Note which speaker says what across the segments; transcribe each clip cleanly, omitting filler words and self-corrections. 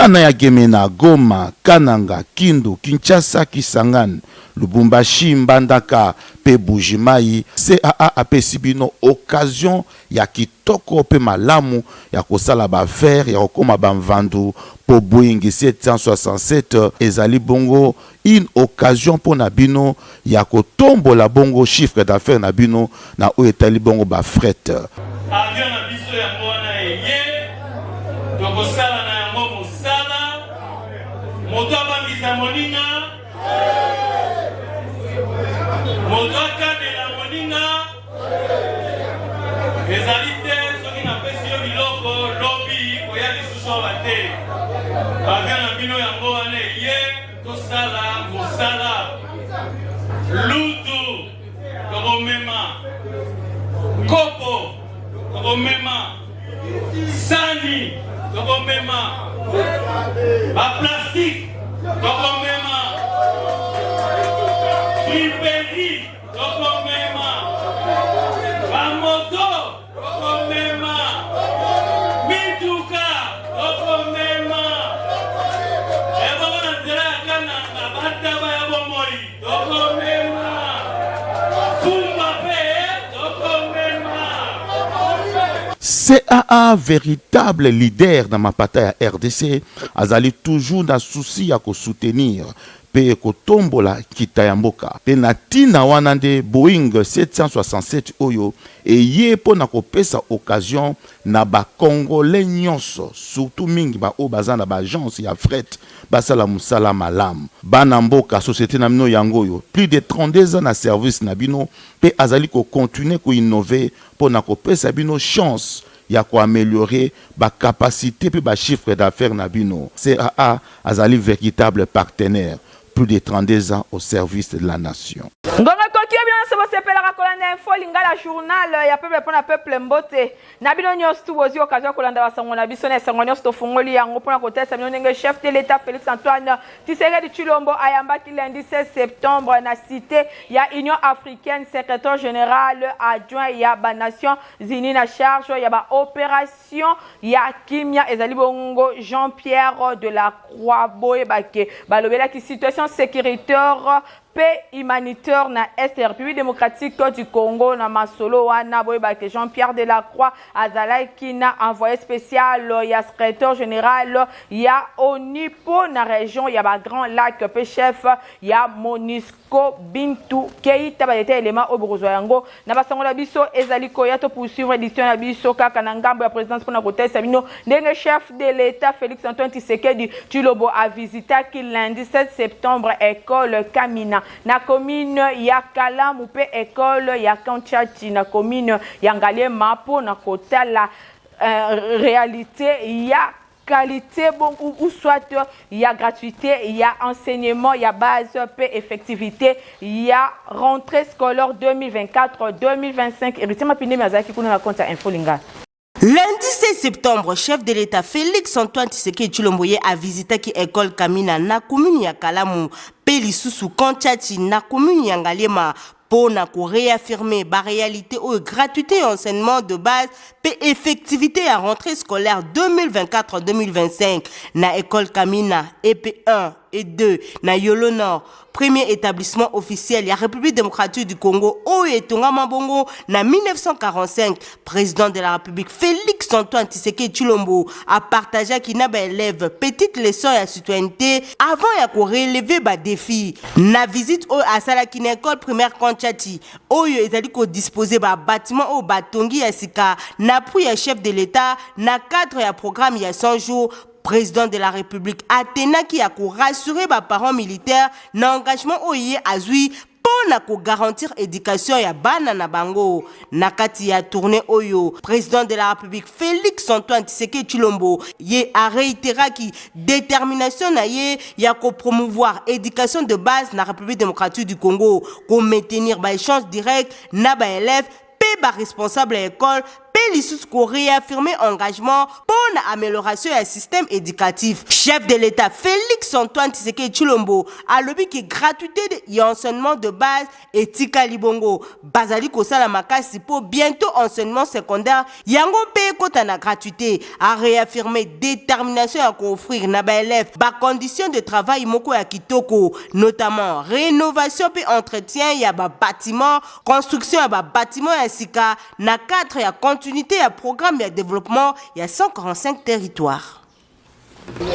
Speaker 1: Bana ya Gemena, Goma, Kananga, Kindu, Kinshasa, Kisangani, Lubumbashi, Mbandaka pe Buji-Mayi, CAA apesi bino occasion ya kitoko pe malamu ya kosala ba affaires, ya kokoma ba mvandu po Boeing 767 ezali bongo une occasion mpo na bino ya kotombola bongo chiffre d'affaires na bino na oyo etali bongo ba fret.
Speaker 2: Avion na biso yango wana eye, tokosala na yango mosala, moto abangisa moninga, moto akanela moninga, ezali te soki napesi yo biloko lobi koya lisusu awa te. Avion na bino yango wana eye, tosala mosala lutu tokomema kopo tokomema sani tokomema baplastike tokomema friperi tokomema bamoto tokomema mituka tokomema ebongo na nzela ya kananga bataba ya bomoi tokomema fumba mpe tokomema.
Speaker 1: CAA veritable leader na mapata ya rdc azali toujours na souci ya ko soutenir mpe kotombola nkita ya mboka. Mpe na ntina wana nde Boeing 767 oyo eye mpo na kopesa occasion na ba Congolais nyonso, surtout mingi ba oyo baza na ba agences ya fret basala mosala malamu. Bana mboka, societe na bino yango oyo, plus de 32 ans na service na bino mpe azali ko continuer ko innover mpo na kopesa bino chance ya ko ameliorer ba capacites mpe ba chiffres d'affaires na bino. CAA azali veritable partenaire, plus de 32 ans au service de la nation.
Speaker 3: Ngonga ekoki yo bino nionso bosepelaka kolanda info lingala journal ya peuple pona peuple mbote na bino nionso tout bozui occasion ya kolanda basango na biso na esengo nionso tofungoli yango pona kotalisa bino ndenge chef de l'etat Felix Antoine Tshisekedi Tshilombo ayambaki lundi 16 septembre na cite ya Union africaine secretaire general adjoint ya ba nations Unies na charge ya ba operations ya kimia ezali bongo Jean-Pierre de la Croix. Boyeba ke balobelaki situation securitaire pe humanitaire na Est ya République démocratique du Congo. Na masolo wana boyeba ke Jean-Pierre de la Croix azalaki na envoyé spécial ya secrétaire général ya ONU po na région ya ba Grands Lacs pe chef ya MONUSCO Ko Bintu Keita. Ba detail elema oyo bokozwa yango na basango na biso ezali koya. To poursuivre édition na biso kaka na ngambo ya présidence mpona kotalisa bino ndenge chef de l'État Félix Antoine Tshisekedi Tshilombo a visitaki lundi 7 septembre école Kamina na commune ya Kalamu mpe école ya Kanchachi na commune ya Ngaliema mpona kotala réalité ya qualité bon ou soit ya gratuité ya enseignement ya base pe effectivité ya rentrée scolaire 2024-2025. Héritier Mapindemi azalaki kuna na compte ya Info Lingala.
Speaker 4: Lundi 16 septembre, chef de l'État Félix Antoine Tshisekedi Tshilombo ye avisitaki école Kamina na commune ya Kalamu pe lisusu Kanchachi na commune ya Ngaliema mpo na ko reaffirmer ba realites oyo gratuite ya enseignement de base mpe effectivite ya rentree scolaire 2024-2025 na école Kamina EP1 et 2 na Yolo Nord, premier établissement officiel ya République démocratique du Congo oyo etongama bongo na 1945. Président de la République Félix Antoine Tshisekedi Tshilombo apartageaki na ba élèves petite leçon ya citoyenneté avant ya ko relever ba défis na visite oyo asalaki na école primaire Kanchati oyo ezali ko disposer ba bâtiment oyo batongi ya sika na appui ya chef de l'État na cadre ya programme ya 100 jours. Président de la République atenaki ya ko rassurer ba parents militaires na engagement oyo ye azwi mpo na ko garantir education ya bana na bango. Na kati ya tournee oyo, Président de la République Félix Antoine Tshisekedi Tshilombo ye a reiteraki determination na ye ya ko promouvoir education de base na République démocratique du Congo, ko maintenir ba échanges directs na ba élèves mpe ba responsables ya école mpe mpe lisusu ko reaffirmer engagement mpo na amelioration ya système educatif. Chef de l'Etat Felix Antoine Tshisekedi Tshilombo alobi ke gratuite ya enseignement de base etikali bongo. Bazali kosala makasi mpo bientot enseignement secondaire yango mpe ekota na gratuite. A reaffirmer determination ya ko offrir na ba elèves ba conditions de travail moko ya kitoko, notamment renovation mpe entretien ya ba batiments, construction ya ba batiments ya sika na cadre ya continuite ya programme ya developpement ya 145 territoires.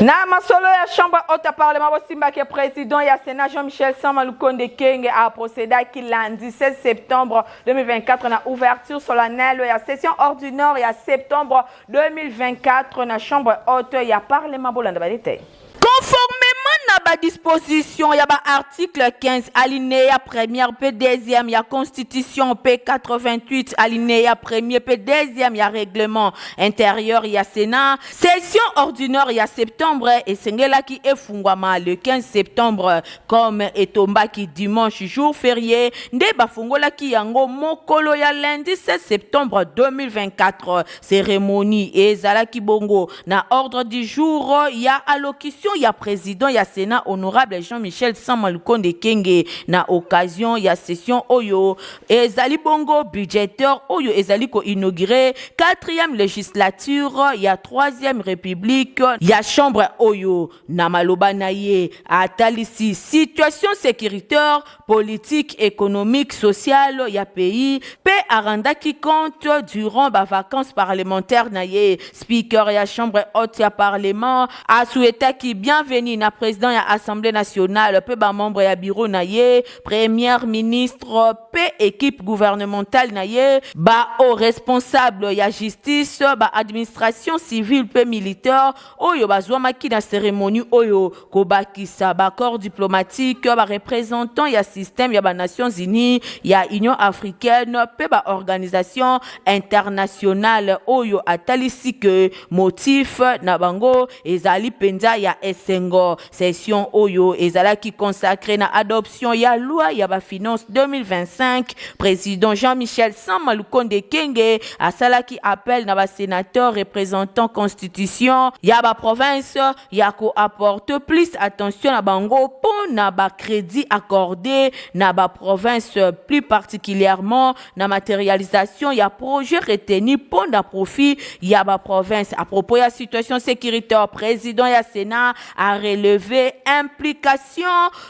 Speaker 3: Na masolo ya chambre haute ya parlement, bosimbaki président ya Sénat Jean-Michel Sama Lukonde Kenge aprocédaki lundi 16 septembre 2024 na ouverture solennelle ya session ordinaire ya septembre 2024 na chambre haute ya parlement. Bolanda badétails. Conformément na badisposition ya baarticle 15 alinéa première mpe deuxième ya Constitution mpe 88 alinéa premier mpe deuxième ya règlement intérieur ya Sénat, session ordinaire ya septembre esengelaki efungwama le 15 septembre. Comme etombaki dimanche, jour férié, nde bafungolaki yango mokolo ya lundi 16 septembre 2024. Cérémonie ezalaki bongo na ordre du jour ya allocution ya président ya Sénat, honorable Jean-Michel Sama Lukonde Kenge, na occasion ya session oyo ezali bongo budgétaire, oyo ezali koinaugurer quatrième législature ya troisième République ya chambre oyo. Na maloba na ye, atalisi situation sécuritaire, politique, économique, sociale ya pays mpe arendaki compte durant bavacances parlementaire na ye. Speaker ya chambre haute ya parlement asouhaitaki bienvenue na président ya Assemblée nationale mpe bamembre ya bureau na ye, premier ministre mpe équipe gouvernementale na ye, bao responsable ya justice, baadministration civile mpe militaire oyo bazwamaki na cérémonie oyo, kobakisa bacorps diplomatique, bareprésentant ya système ya banations unies, ya Union africaine mpe baorganisation internationale oyo atalisi ke motif na bango ezali mpenza ya esengo. Session oyo ezalaki consacré na adoption ya loi ya bafinance 2025. Président Jean-Michel Sama Lukonde Kenge asalaki appel na basénateur représentant constitution ya baprovince ya koapporter plus attention na bango mpo na bacrédit accordé na baprovince, plus particulièrement na matérialisation ya projet retenu mpo na profit ya baprovince. À propos ya situation sécuritaire, président ya Sénat a relevé implication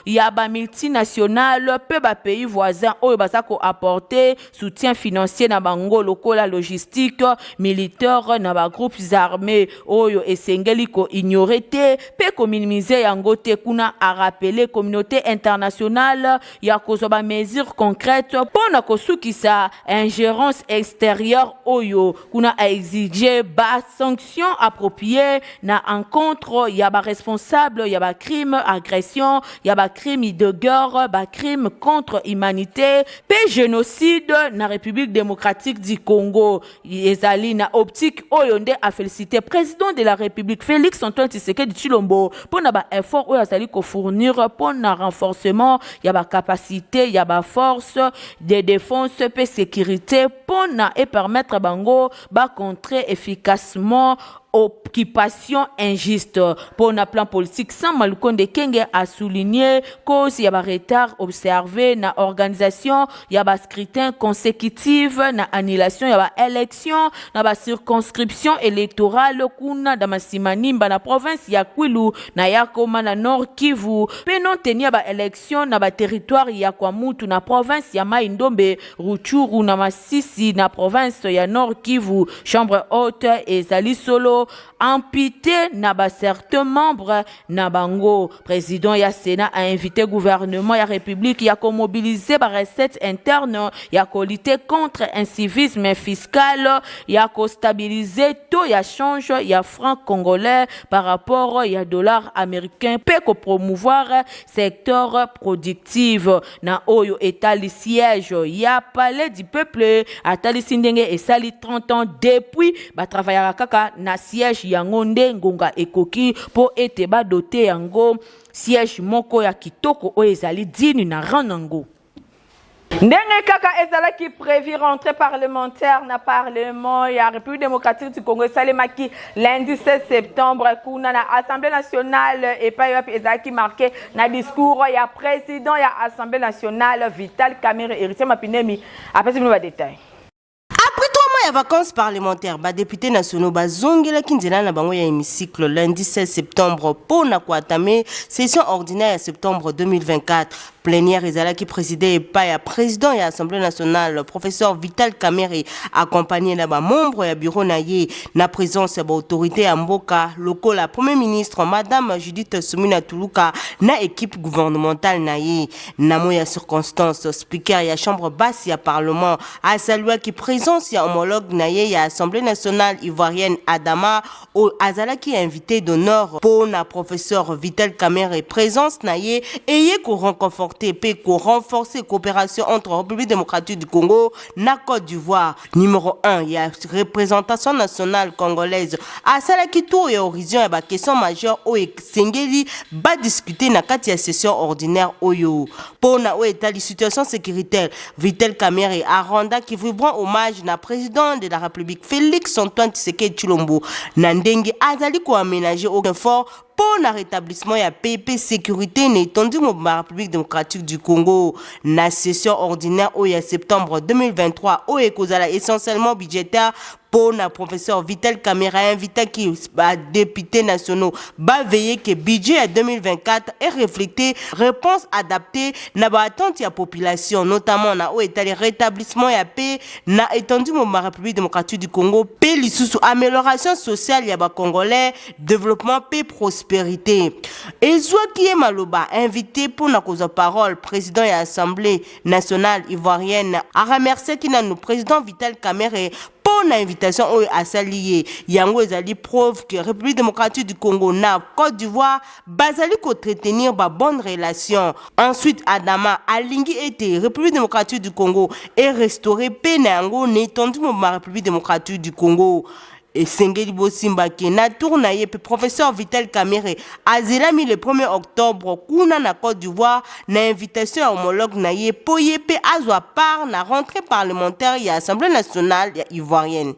Speaker 3: ya bamultinationale mpe bapays voisin oyo baza koapporter soutien financier na bango lokola logistique militaire na bagroupes armés oyo esengeli koignorer te mpe kominimiser yango te. Kuna arappeler communauté internationale ya kozwa bamesure concrète mpo na kosukisa ingérence extérieure oyo. Kuna aexiger basanction appropriée na encontre ya baresponsable ya bacrime, agression, ya bacrime de guerre, bacrime contre humanité mpe génocide na République démocratique du Congo. Ezali na optique oyo nde afélicité président de la République Félix Antoine Tshisekedi Tshilombo mpo na baeffort oyo azali kofournir mpo na renforcement ya bacapacité ya baforce de défense mpe sécurité, mpo na epermettre bango bacontrer efficacement occupation injuste. Pour na plan politique, Sama Lukonde Kenge a souligné cause ya ba retard observé na organisation ya ba scrutin consécutive na annulation ya ba élection na ba circonscription électorale kuna da Masimanimba na province ya Kwilu, na Yakoma na Nord Kivu, pe non tenu ya ba élection na ba territoire ya Kwamutu na province ya Mai Ndombe, Rutshuru na Masisi na province ya Nord Kivu. Chambre haute ezali solo amputé na ba certains membres na bango. Président ya Sénat a invité gouvernement ya République ya komobiliser ba recette interne, ya kolutter contre incivisme fiscal, ya kostabiliser taux ya change ya franc congolais par rapport ya dollar américain mpe kopromouvoir secteur productif. Na oyo etali siège ya Palais du Peuple, atalisi ndenge esali 30 ans depuis batravaillaka kaka na siège yango, nde ngonga ekoki mpo ete badoter yango siège moko ya kitoko oyo ezali digne na rang nango. Ndenge kaka ezalaki prévu, rentrée parlementaire na parlement ya République démocratique du Congo esalemaki lundi 16 septembre kuna na Assemblée nationale, epai wapi ezalaki marqué na discours ya président ya Assemblée nationale, Vital Kamerhe. Héritier Mapinemi apesi bino badétail.
Speaker 4: Après 3 mois ya vacances parlementaires, badéputés nationaux bazongelaki nzela na bango ya hémicycle lundi 16 septembre mpo na koentamer session ordinaire ya septembre 2024. Plénière ezalaki présidé epai ya président ya Assemblée nationale, professeur Vital Kamerhe, accompagné na bamembre ya bureau na ye, na présence ya baautorité ya mboka lokola Premier ministre madame Judith Suminwa Tuluka na équipe gouvernementale na ye. Na moi ya circonstance, speaker ya chambre basse ya parlement asaluaki présence ya homologue na ye ya Assemblée nationale ivoirienne, Adama, oyo azalaki invité d'honneur. Mpo na professeur Vital Kamerhe, présence na ye eye korenconforter mpe korenforcer coopération entre République démocratique du Congo na Côte d'Ivoire. Numéro 1 ya représentation nationale congolaise asalaki tour ya horizon ya baquestion majeure oyo esengeli badiscuter na kati ya session ordinaire oyo. Mpo na oyo etali situation sécuritaire, Vital Kamerhe arendaki vibrant hommage na président de la République, Félix Antoine Tshisekedi Tshilombo, na ndenge azali koaménager effort mpo na rétablissement ya paix mpe sécurité na étendue mobimba République démocratique du Congo. Na session ordinaire oyo ya septembre 2023, oyo ekozala essentiellement budgétaire, mpo na professeur Vital Kamerhe, invitaki badéputés nationaux baveiller ke budget ya 2024 erefléter réponse adaptée na baattente ya population, notamment na oyo etali rétablissement ya paix na étendue mobimba République démocratique du Congo, mpe lisusu amélioration sociale ya bacongolais, développement mpe prospérité. Ezwaki ye maloba invité mpo na kozwa parole, président ya Assemblée nationale ivoirienne aremerciaki nanu président Vital Kamerhe mpo na invitation oyo asali ye. Yango ezali preuve que République démocratique du Congo na Côte d'Ivoire bazali koentretenir babonne relation. Ensuite, Adama alingi ete République démocratique du Congo erestaurer mpe na yango na étendue mobimba République démocratique du Congo. Esengeli bosimbake na tour na ye mpe, professeur Vital Kamerhe azelami le 1er octobre kuna na Côte d'Ivoire na invitation ya homologue na ye, mpo ye mpe azwa part na rentrée parlementaire ya Assemblée nationale ya ivoirienne.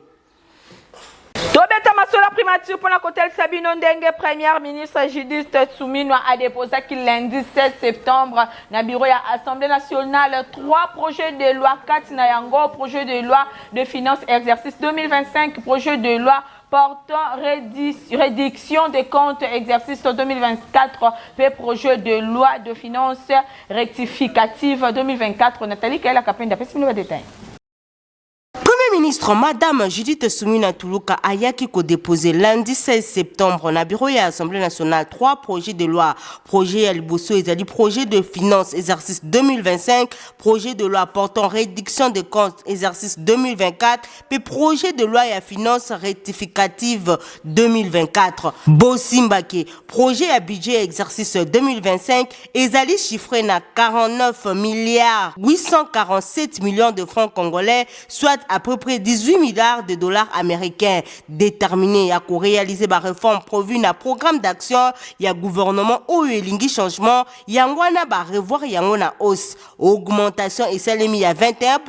Speaker 3: Tobeta masolo ya primature mpona kotalisa bino ndenge Première ministre Judith Suminwa adéposaki lundi 16 septembre na bureau ya Assemblée nationale trois projets de loi. Kati na yango, projet de loi de finances exercice 2025, projet de loi portant reddition des comptes exercice 2024 pe projet de loi de finances rectificative 2024. Nathalie Kaela Kapenda apesi bino badétail.
Speaker 4: Premier ministre madame Judith Suminwa Tuluka ayaki kodéposer lundi 16 septembre na bureau ya Assemblée nationale trois projets de loi. Projet ya liboso ezali projet de finances exercice 2025, projet de loi portant reddition des comptes exercice 2024 pe projet de loi ya finances rectificative 2024. Bosimbake projet ya budget exercice 2025 ezali chiffré na 49 milliards 847 millions de francs congolais, soit à peu près 18 milliards de dollars américains, déterminé ya koréaliser baréforme prévu na programme d'action ya gouvernement oyo elingi changement. Yango wana barevoir yango na hausse. Augmentation esalemi ya 21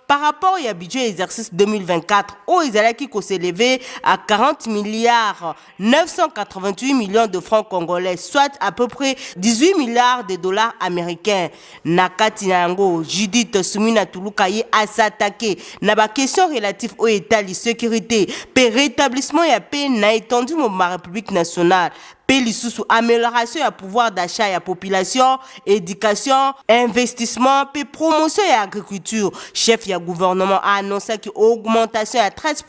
Speaker 4: par rapport ya budget exercice 2024 oyo ezalaki kos'élever à 40 milliards 988 millions de francs congolais, soit à peu près 18 milliards de dollars américains. Na kati na yango, Judith Suminwa Tuluka ye as'attaquer na baquestion relative oyo etali sécurité mpe rétablissement ya paix na étendue mobimba République nationale, mpe lisusu amélioration ya pouvoir d'achat ya population, éducation, investissement mpe promotion ya agriculture. Chef ya gouvernement aannonçaki augmentation ya 13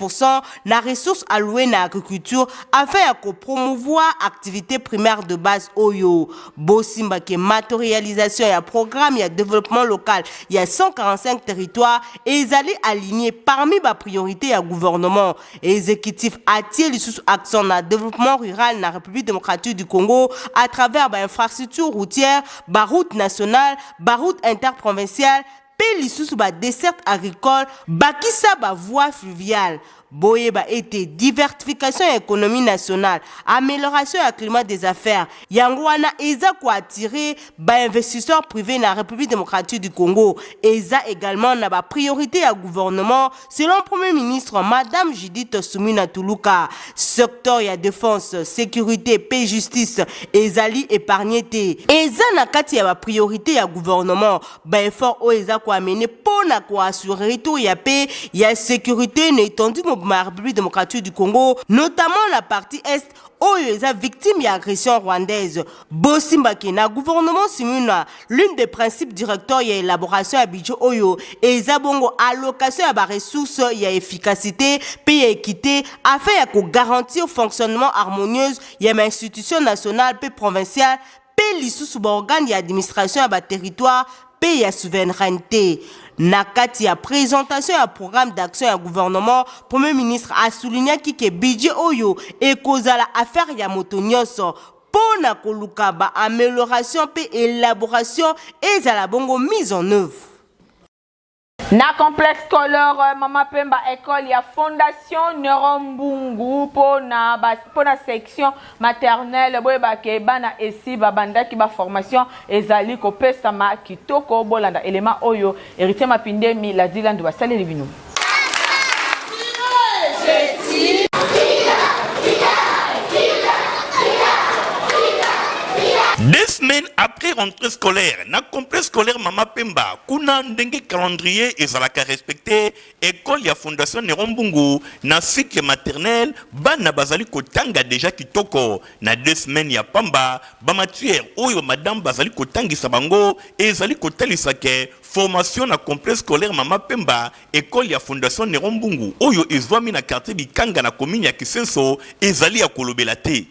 Speaker 4: na ressources allouées na agriculture afin ya kopromouvoir activité primaire de base oyo. Bosimbake matérialisation ya programme ya développement local ya 145 territoires ezali aligné parmi bapriorité ya gouvernement exécutif. Atie lisusu accent na développement rural na République démocratique du Congo à travers bainfrastructure routière, baroute nationale, baroute interprovinciale mpe lisusu badesserte agricole, bakisa bavoie fluviale. Boyeba ete diversification ya economie nationale, amelioration ya climat des affaires, yango wana eza ko attirer ba investisseurs prives na Republique democratique du Congo. Eza egalement na ba priorites ya gouvernement selon Premier ministre Madame Judith Suminwa Tuluka. Secteur ya defense, securite mpe justice ezali epargne te. Eza na kati ya ba priorites ya gouvernement. Ba efforts oyo eza ko amener mpo na ko assurer retour ya paix, ya securite na etendue mobimba ya Republique democratique du Congo, notamment na partie Est oyo eza victime ya agression rwandaise. Bosimba ke na gouvernement Suminwa, l'une des principes directeurs ya elaboration ya budget oyo eza bongo allocation ya ba ressources ya efficacite mpe ya equite afin ya ko garantir fonctionnement harmonieuse ya ba institutions nationales mpe provinciales mpe lisusu ba organes ya administration ya ba territoires mpe ya souverainete. Na kati ya presentation ya programme d'action ya gouvernement, Premier ministre a soulignaki que budget oyo ekozala affaire ya moto nionso mpo na koluka ba ameliorations mpe elaboration ezala bongo mise en œuvre.
Speaker 3: Na complexe scolaire euh, Mama Pemba école ya Fondation Neuro Mbungu pona ba pona section maternelle boyeba ke bana esi babandaki ba formation ezali kopesama kitoko bolanda elema oyo Héritier Mapindemi Ladilandu basaleli bino.
Speaker 5: Deux semaines après rentrée scolaire, na complexe scolaire Mama Pemba, kuna ndenge calendrier ezalaka respecté, école ya Fondation Néron Mbungu na cycle maternel, bana bazali kotanga déjà kitoko. Na deux semaines ya pamba, ba matière oyo madame bazali kotangisa bango ezali kotalisa ke formation na complexe scolaire Mama Pemba, école ya Fondation Néron Mbungu oyo ezwami na quartier Bikanga na commune ya Kisenso ezali ya kolobela te.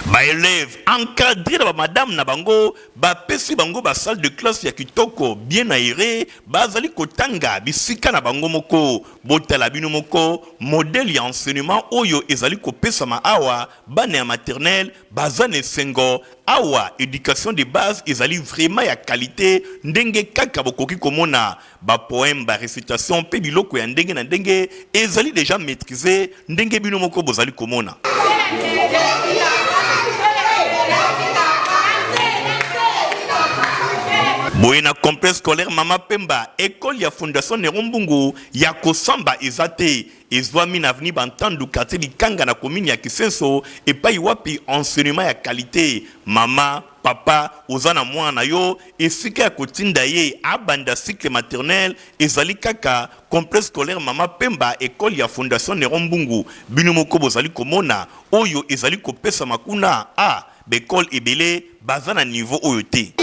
Speaker 5: Ba elèves encadrés na ba madame na bango bapesi bango ba salle de classe ya kitoko bien aeree, bazali kotanga bisika na bango moko. Botala bino moko modèle ya enseignement oyo ezali kopesama awa, bana ya maternelle baza na esengo awa, education de base ezali vraiment ya qualite ndenge kaka bokoki komona ba poèmes, ba recitations mpe biloko ya ndenge na ndenge ezali dejà maitriser ndenge bino moko bozali komona. Boye na complexe scolaire Mama Pemba, ecole ya Fondation Néron Mbungu ya kosamba eza te, ezwami na avenue Bantandu, quartier Bikanga na commune ya Kisenso, epai wapi enseignement ya qualite. Mama, papa, oza na mwana na yo, esika ya kotinda ye abanda cycle maternel ezali kaka Complexe scolaire Mama Pemba, ecole ya Fondation Néron Mbungu. Bino moko bozali komona oyo ezali kopesama kuna. Ah, ba ecole ebele baza na niveau oyo te.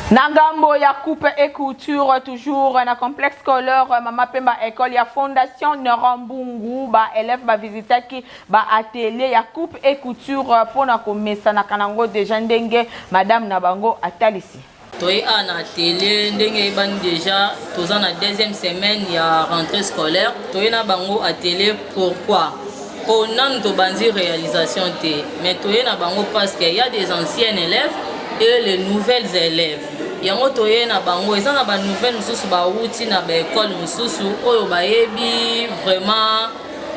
Speaker 3: Na ngambo ya coupe et couture toujours na complexe scolaire Mama Pemba école ya Fondation Néron Mbungu ba élèves ba visitaki ba atelier ya coupe et couture pona komesanaka nango deja ndenge madame na bango atalisi.
Speaker 6: Toye awa na atelier ndenge eyebani deja toza na deuxième semaine ya rentrée scolaire, toye na bango atelier pourquoi? Po nanu tobandi réalisation te, mais toye na bango parce que y a des anciennes élèves et les nouvelles élèves. Yango toye na bango eza na ba nouvelles mosusu bawuti na ba école mosusu oyo bayebi vraiment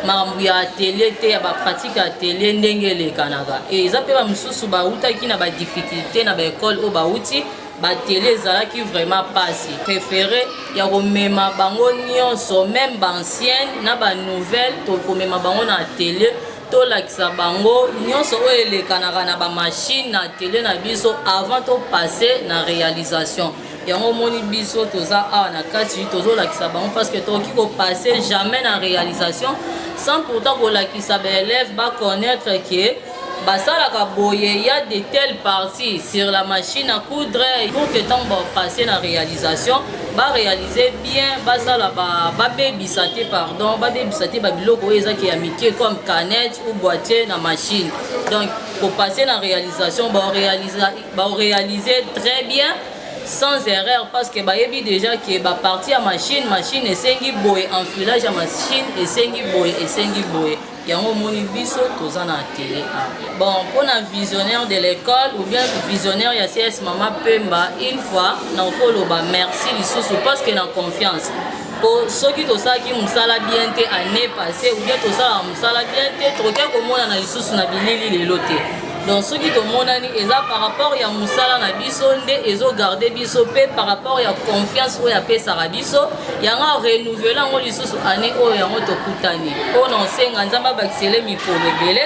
Speaker 6: makambo ya atelier te, ya ba pratique ya atelier ndenge elekanaka. E eza mpe ba mosusu bawutaki na ba difficulté na ba école oyo bawuti, ba atelier ezalaki vraiment pasi. Préféré ya komema bango nyonso meme ba ancienne na ba nouvelle, tokomema bango na atelier tolakisa bango nyonso oyo elekanaka na ba machine na atelier na biso avant to passer na réalisation. Yango omoni biso toza awa na kati tozolakisa bango parce que tokoki kopasser jamais na réalisation sans pourtant kolakisa ba élèves ba connaître que basalaka boye, ya de telles parties sur la machine à coudre pour que ntango bapasser na réalisation ba réaliser bien, basala babebisa te, pardon, babebisa te babiloko oyo ezaki ya mike comme canette ou boîtier na machine. Donc Kopasser na réalisation, baoréalise très bien sans erreur, parce que bayebi déjà ke bapartie ya machine, machine esengi boye, enfilage ya machine esengi boye, esengi boye. Yango omoni biso toza na atelier a. Bon, mpona visionnaire de l'école ou bien visionnaire ya CS Mama Pemba, une fois nakoloba merci lisusu, parce que na confiance, po soki tosalaki mosala bien te année passée ou bien tosalaka mosala bien te, tokoki komonana lisusu na bilili lelo te. Donc soki tomonani, eza par rapport ya mosala na biso nde ezogarde biso, mpe par rapport ya confiance oyo apesaka biso. Yango arenouveler yango lisusu année oyo. Yango tokutani mpona osenga Nzambe abakisele mikolo ebele,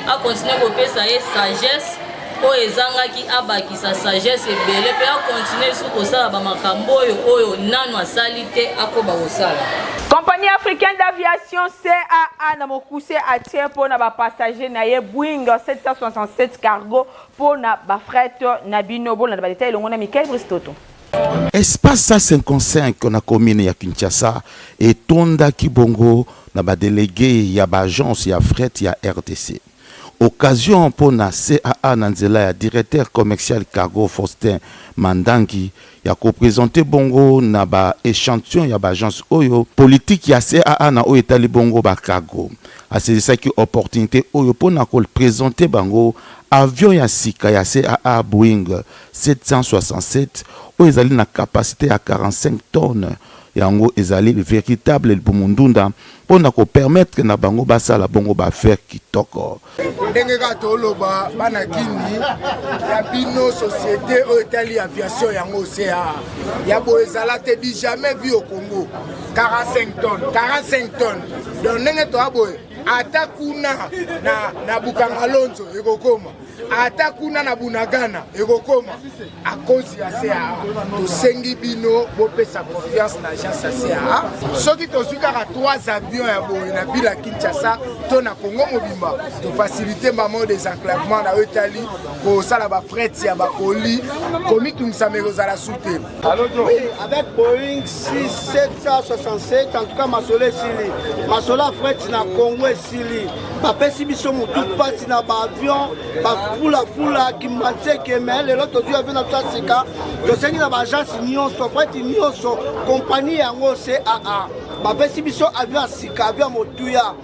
Speaker 6: akontinue kopesa ye sagesse oyo ezangaki, abakisa sagesse ebele, mpe akontinue lisusu kosala bamakambo oyo nano asali te, akoba kosala.
Speaker 3: Compagnie africaine d'aviation CAA na mokuse atie mpona bapassager na ye Boeing 767 cargo mpona bafret na bino. Bolanda badétails elongo na Mikael Bristoto.
Speaker 1: Espace 55 na commune ya Kinshasa etondaki bongo na badélégué ya baagence ya fret ya RDC. Occasion mpona CAA, na nzela ya directeur commercial cargo Faustin Mandangi, ya koprésenter bongo na baéchantillon ya baagence oyo politique ya CAA na oyo etali bongo bacargo. Asaisissaki opportunité oyo mpona koprésenter bango avion ya sika ya CAA Boeing 767 oyo ezali na capacité ya 45 tonnes. Yango ezali véritable libumu ndunda mpona kopermettre na bango basala bongo baaffaire kitoko.
Speaker 7: Ndenge kaka toloba, bana kini ya bino, société oyo etali aviation, yango CAA ya boye ezala te, du jamais vu au Congo. 45 tonnes, 45 tonnes. Donc ndenge toya boye, ata kuna na Bukanga Lonzo ekokoma, ata kuna na Bunagana ekokoma à cause ya CAA. Tosengi bino bopesa confiance na agence ya CAA. Soki tozwi kaka 3 avions ya boye na ville ya Kinshasa to na Congo mobimba, tofacilite mamo désenclavement na oyo etali kosala bafret ya bacolis, komitungisama ekozala su te.
Speaker 8: Oui, avec Boeing 6767, en tout cas, masolo esili. Masolo ya fret na Congo esili. Bapesi biso motu mpasi na baavion, bafulafula Kimbanseke, mais lelo tozwi avion na biso ya sika. Tosengi na baagence nyonso, fret nyonso, compagnie yango CAA bapesi biso avion ya sika, avion ya motuya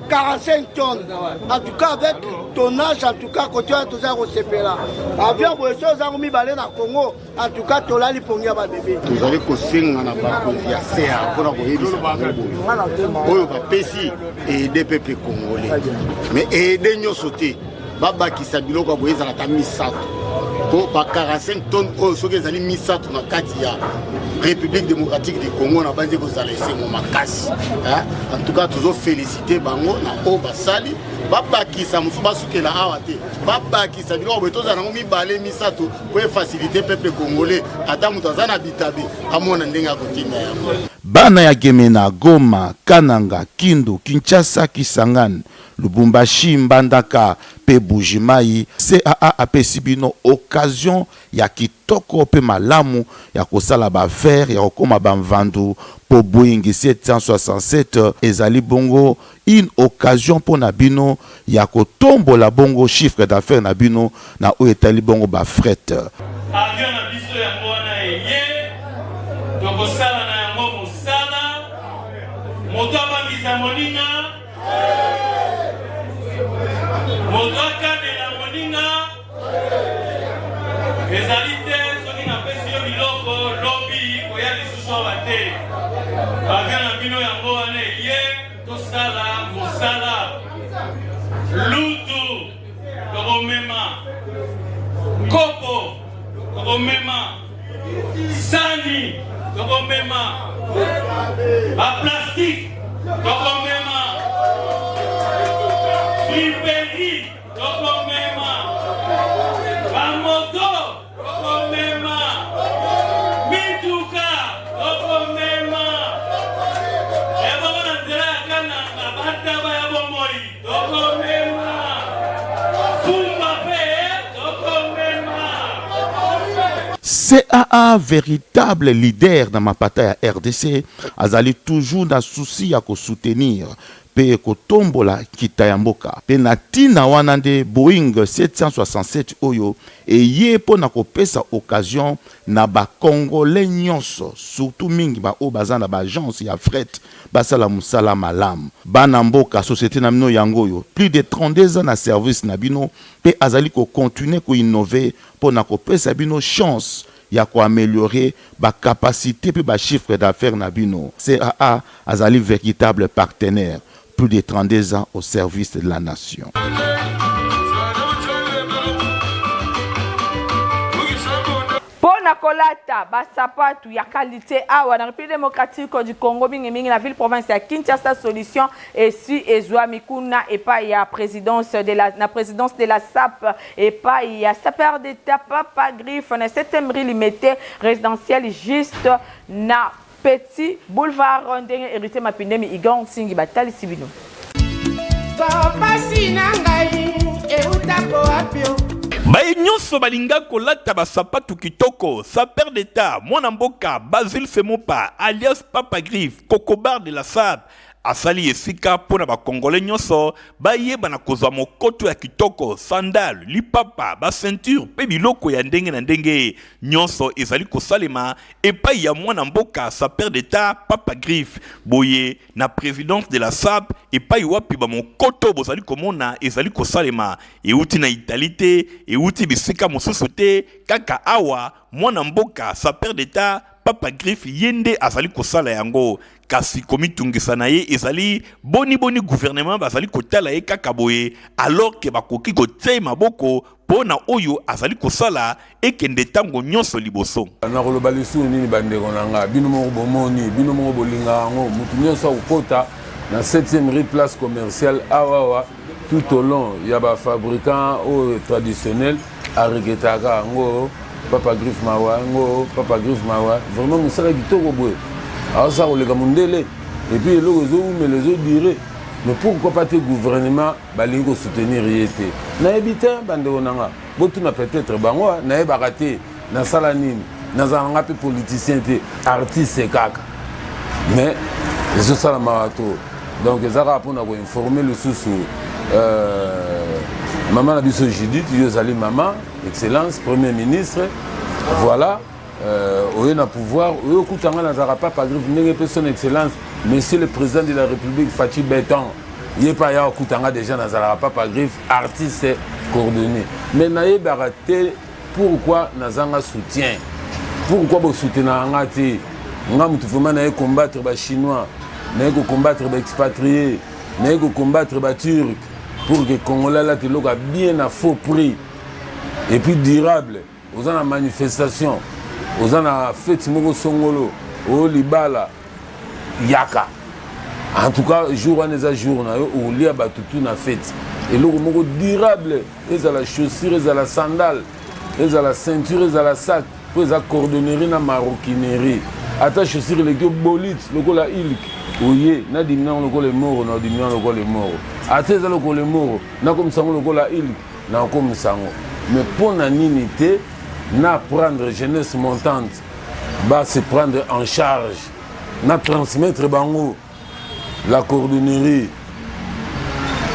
Speaker 8: 45 tonnes. En tout cas, avec tonnage, en tout cas, côté wana toza kosepela. Avion boye so ozango mibale na Congo, en tout cas tolali pongi ya babebe.
Speaker 9: Tozali kosenga na bakonzi ya CAA mpona koyebisa bango boye: oyo bapesi aide peuple congolais, mais aide nyonso te. Babakisa biloko ya boye, ezalaka misato, po ba 45 tonnes oyo, soki ezali misato na kati ya République démocratique du Congo, na banzi kozala esengo makasi. En tout cas, tozofélicité bango na oyo basali. Babakisa mosusu, basukela awa te, babakisa biloko boye, tozala nango mibale, misato, po efacilité peuple congolais. Ata moto aza na bitabe, amona ndenge akotinda yango.
Speaker 1: Bana ya Gemena, Goma, Kananga, Kindu, Kinshasa, Kisangani, Lubumbashi, Mbandaka mpe Mbujimayi, CAA apesi bino occasion ya kitoko mpe malamu ya kosala baaffaire, ya kokóma bamvandu, mpo Boeing 767 ezali bongo une occasion mpo na bino ya kotombola bongo chiffre d'affaires na bino na oyo etali bongo bafret.
Speaker 2: Avion na biso yango wana eye, tokosala na yango mosala. Moto abangisa moninga, moto akabela moninga ezali te. Soki napesi yo biloko lobi, koya lisusu awa te. Avion na bino yango wana eye, tosala mosala. Lutu tokomema, kopo tokomema, sani tokomema, baplastique tokomema, friperie tokomema, bamoto tokomema, mituka tokomema. Ebongo na nzela ya Kananga, bataba ya bomoi tokomema, fumba mpe tokomema.
Speaker 1: CAA, véritable leader na mapata ya RDC, azali toujours na souci ya kosoutenir. mpe kotombola nkita ya mboka. Mpe na ntina wana nde Boeing 767 oyo eye mpo na kopesa occasion na ba Congolais nyonso, surtout mingi ba oyo baza na ba agences ya fret basala mosala malamu. Bana mboka, societe na bino yango oyo, plus de 32 ans na service na bino mpe azali ko continuer ko innover mpo na kopesa bino chance ya ko ameliorer ba capacites mpe ba chiffres d'affaires na bino. CAA azali veritable partenaire, plus de 32 ans au service de la nation.
Speaker 3: Mpo na kolata ba sapatu ya qualite awa na Republique democratique du Congo, mingi mingi na ville province ya Kinshasa, solution esi ezwami kuna epai ya presidence de la, na presidence de la SAP epai ya sapeur d'Etat Papa Griffe na 7e rue Limete résidentielle juste na Petit boulevard ndenge Heritier Mapindemi Igor Nsingi batalisi bino.
Speaker 10: Pasi na ngai eutako wapi o?
Speaker 5: Baye nyonso balinga kolata basapatu kitoko, sapeur d'etat, mwana mboka Basile Semopa alias Papa Griffe, Kokobar de la Sape, asali esika mpo na ba Congolais nyonso bayeba na kozwa mokoto ya kitoko, sandale, lipapa, ba ceinture mpe biloko ya ndenge na ndenge. Nyonso ezali kosalema epai ya mwana mboka sapeur d'etat Papa Griffe. Boye na presidence de la SAP epai wapi ba mokoto bozali komona ezali kosalema, euti na Italie te, euti bisika mosusu te, kaka awa mwana mboka sapeur d'etat Papa Griffe ye nde azali kosala yango. Kasi komitungisa na ye ezali boni boni gouvernement bazali kotala ye kaka boye alors que bakoki kotia ye maboko mpo na oyo azali kosala ekende ntango nyonso liboso.
Speaker 11: Nakoloba lisusu nini bandeko na nga? Bino moko bomoni, bino moko bolingaka yango. Moto nyonso akokota na 7e rue place commerciale awa awa tout au long ya ba fabricants oyo traditionnel aregretaka yango papa griffe mawa yango papa griffe mawa vraiment mosala kitoko boye aosala koleka mondele epuis eloko ezowumela ezodure mais pourquoi pas te gouvernement balingi kosoutenir ye te nayebi te bandeko na nga botuna peut-être bango nayebaka te nasala nini nazala nga mpe politicien te artiste kaka mais ezosala mawa to donc eza kaka mpona koinforme lisusu euh, mama na biso judith yo ozali mama excellence premier ministre voilà euh, oye na pouvoir oye okuta nga nazalaka papa griffe ndenge mpe son excellence monsieur le président de la république faci beton ye mpe aya okuta nga déjà nazalaka papa griffe artiste coordonné mais nayebaka te Pourquoi nazanga soutien? Pourquoi bo soutenaka nga te? Nga mutu vraiment naye combattre ba chinois, naye ko combattre ba expatriés, naye ko combattre ba turcs pour que congolais alata eloko ya bien na faux prix et puis durable. Oza na manifestation, oza na fete moko songolo, oyo libala yaka. En tout cas, jour wana eza jour na yo olia bato tout na fete. Eloko moko durable. Ezala chaussure, ezala sandale, ezala ceinture, ezala sac, mpo eza cordonnerie na maroquinerie. Ata chaussure eleki yo bolite lokola ilk, oye nadimi nango lokola emoro, na odimi nango lokola emoro. Ata eza lokola emoro, nakomisa yango lokola ilk, nakomisa yango. Mais mpo na nini te na prendre jeunesse montante ba se prendre en charge, na transmettre bango La cordonnerie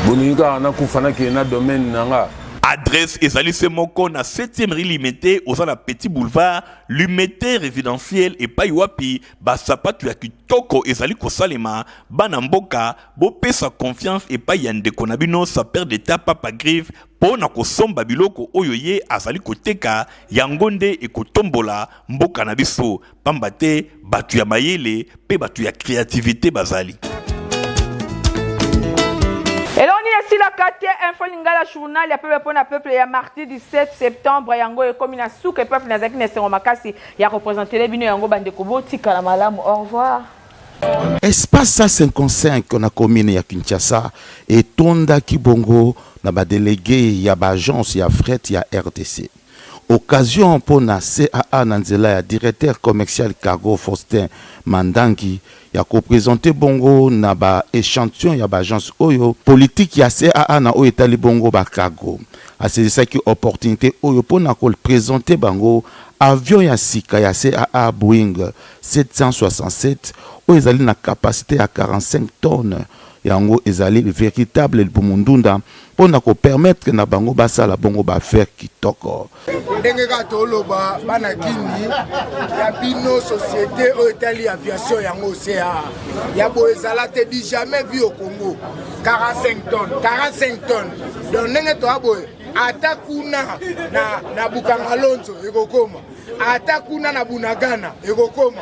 Speaker 11: bolingi kaka nakufa nakende na domaine na nga.
Speaker 5: Adresse ezali se moko na 7e rue Limete, oza na petit boulevard Limete résidentiel epai wapi ba sapatu ya kitoko ezali kosalema. Bana mboka bopesa confiance epai ya ndeko na bino sapeur d'etat Papa Griffe mpo na kosomba biloko oyo ye azali koteka, yango nde ekotombola mboka na biso. Pamba te bato ya mayele mpe bato ya creativite bazali.
Speaker 3: Eloko nini esilaka te info lingala journal ya peuple mpo na peuple ya mardi 17 septembre yango ekomi na suka epapi nazalaki na esengo makasi ya kopresentele bino yango bandeko botikala malamu au revoir.
Speaker 1: Espace 155 na commune ya Kinshasa etondaki bongo na ba delegues ya ba agences ya fret ya rdc. Occasion mpo na CAA na nzela ya directeur commercial cargo Faustin Mandangi ya ko presenter bongo na ba echantillons ya ba agences oyo politique ya CAA na oyo etali bongo ba cargo. Asaisissaki opportunite oyo mpo na ko presenter bango avion ya sika ya CAA Boeing 767 oyo ezali na capacite ya 45 tonnes. Yango ezali veritable libumu ndunda mpo na ko permettre na bango basala bongo ba affaires kitoko.
Speaker 7: Ndenge kaka toloba bana kini ya bino société oyo etali aviation yango CAA ya boye ezala te du jamais vu au Congo 45 tonnes 45 tonnes donc ndenge toya boye ata kuna na, na Bukangalonzo ekokoma ata kuna na Bunagana ekokoma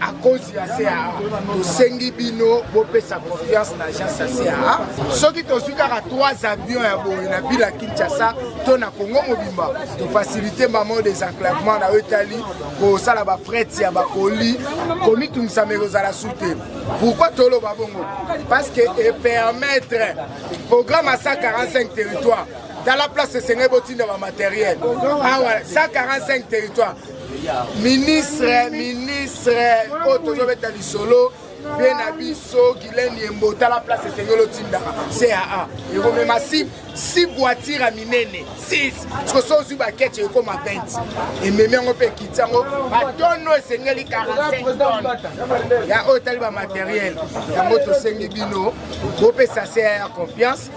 Speaker 7: à cause ya CAA. Tosengi bino bopesa confiance na agence ya CAA. Soki tozwi kaka 3 avions ya boye na ville ya Kinshasa to na Congo mobimba, tofacilite mamo désenclavement na oyo etali kosala bafret ya bakoli, komitungisama ekozala su te. Pourquoi toloba bongo? Parce que epermettre programme ya 145 territoire tala place esengeli botinda bamateriel awa 145 territoire ministre ministre oyo tozobeta lisolo mpe na biso Guylaine Yembo tala place esengeli otindaka CAA ekomema si si voiture ya minene 6 siko so ozwi baketche ekoma 20 ememi yango mpe ekiti yango batono esengeli 45 tonne ya oyo etali bamateriel yango tosengi bino bopesa CAA confiance.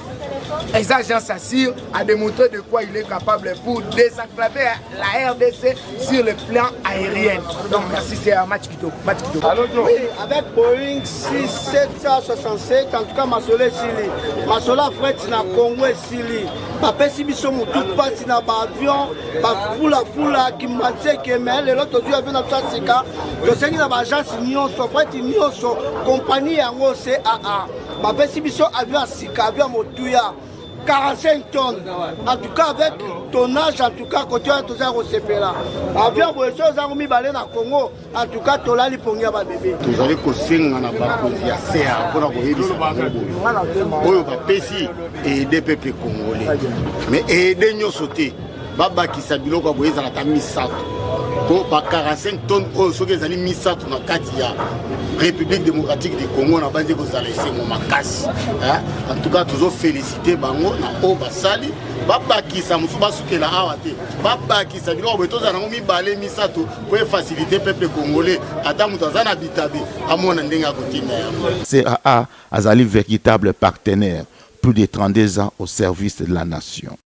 Speaker 7: Eza agence assure a démontré de quoi il est capable pour désenclaver la RDC sur le plan aérien. Donc merci, c'est un match kitoko. Match kitoko.
Speaker 8: Oui, avec Boeing 6767, en tout cas masolo esili. Masolo ya fret na Congo esili. Bapesi biso mutu pasi na ba avion, ba fula fula kimbanseke, mais lelo tozwi avion na biso ya sika. Tosengi na ba agence nyonso, fret nyonso, compagnie yango CAA. Bapesi biso avion ya sika, avion ya motuya 45 tonnes. En tout cas avec tonnage, en tout cas côté wana toza kosepela. Avion boye soki ozango mibale na Congo, en tout cas tolali pongi ya babebe.
Speaker 9: Tozali kosenga na bakonzi ya CA mpona koyebisa bango boye oyo bapesi aide peuple congolais, mais aide nyonso te, babakisa biloko ya boye ezala ata misato po ba 45 tonnes oyo soki ezali misato na kati ya République démocratique du Congo na banzi kozala esengo makasi. En tout cas tozo féliciter bango na oyo basali, babakisa mosusu, basukela awa te, babakisa biloko boye tozala nango mibale misato po efacilite peuple congolais, ata moto aza na bitabe amona ndenge akotinda yango.
Speaker 1: CAA azali véritable partenaire plus de 32 ans au service de la nation.